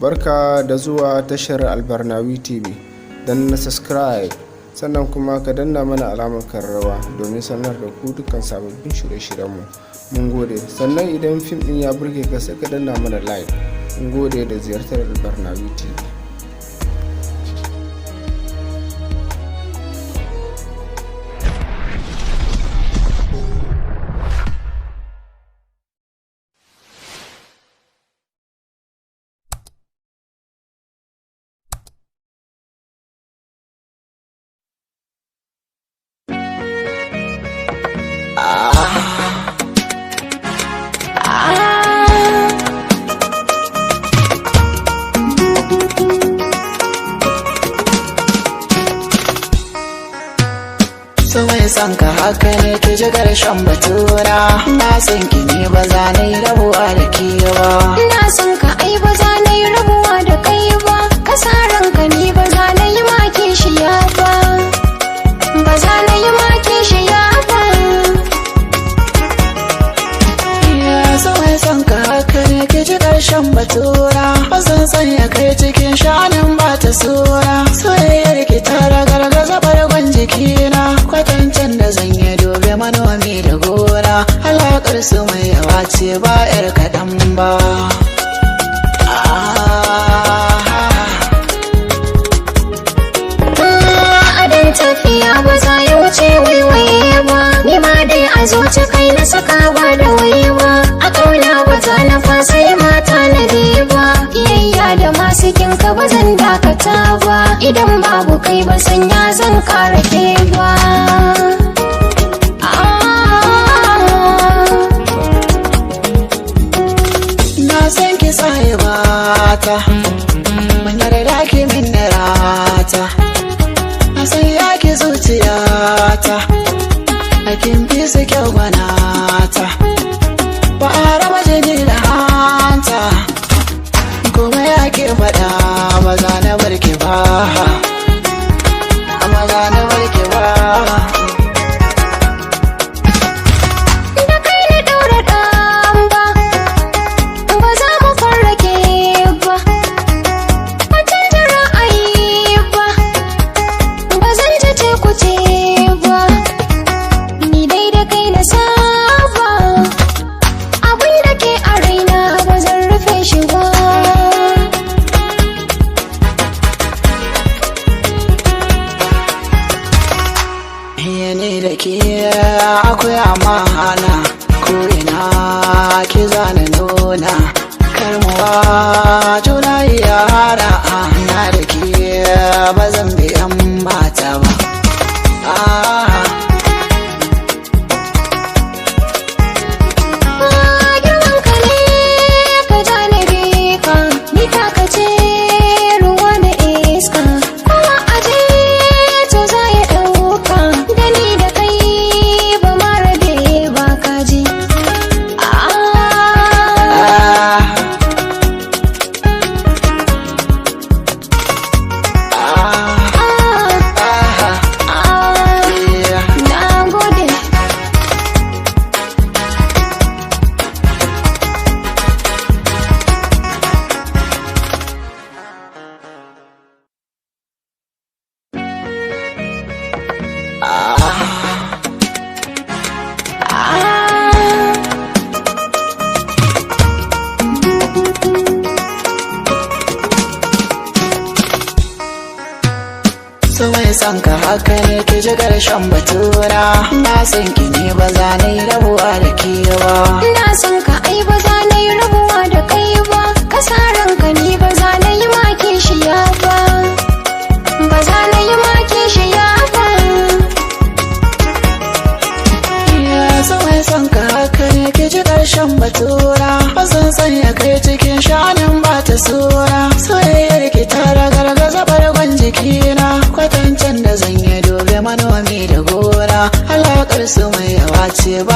Barka da zuwa tashar Albarnawi TV. Na subscribe, sannan kuma ka danna mana alamar kararrawa domin sanar da ku dukkan sababbin shirye-shiryenmu. Mun gode. Sannan idan fim din ya burge ka, sai ka danna mana like. Mun gode da ziyartar Albarnawi TV. So mai son ka haka ne, ki ji karshen batura. Na san ki ne, ba za na yi rabuwa da ke ba. Ina son ka, ai ba za na yi rabuwa da kai ba. Ka sa ranka, ni ba za na yi ma kishiya ba. Ba za na yi ma kishiya ba. Ya so mai son ka haka ne, ki ji karshen batura. Ba zan sanya kai cikin sha'anin ba ta sura. Soyayyar ki ta ragargaza bargon jikina. Kwatancen da zan yi, dobe manomi da gora. Alaƙar su mai yawa ce, ba 'yar kaɗan ba. Ah. Adon tafiya ba za ya wuce waiwaye ba. Ni ma dai a zuci kai na saka ba da waiwa. A kauna ba za na fasa yi mata na ba. Kiyayya da masu kinka ba zan dakata ba. Idan babu kai ba sanya zan kara ke ba. Ah. Na san ki tsaye bata, mun yarda ki min rata. Na san ya ki zuciyata, a kin fi su kyau gwanata. Ba a raba jini da hanta, kuma ya ke faɗa, ba za na bar ki ba. Ba za na bar ki ba. Da kai na daura ɗan ba, ba za mu farrake ba, ba canja ra'ayi ba, ba zan ce ku ce ba. Ni dai da kai na saba, abin da ke a raina ba zan rufe shi ba. Iya, ni da ke akwai amana, ko ina ki zana nuna karmuwa juna yara. Na da ke ba zan bi yan mata ba. Ah. Girman ka ne ka ja na ka, ni taka ce ruwa da iska. Kowa aje to za ya ɗauka, da ni da kai ba ma rabe ba, kaji. Ah. Ah. Ah. Ah, Ah. ah, Yeah. na gode. Ah. So mai son ka haka ne, ki ji karshen batura. Na san ki ne, ba za na yi rabuwa da ke ba. Ina son ka, ai ba za na yi rabuwa da kai ba. Ka sa ranka, ni ba za na yi ma kishiya ba. Ba za na yi ma kishiya ba. Ya so mai son ka haka ne, ki ji karshen batura. Ba zan sanya kai cikin sha'anin ba ta sura. Soyayyar ki ta ragargaza bargon jikina. Kwatancen da zan yi, dobe manomi da gora. Alaƙar su mai yawa ce ba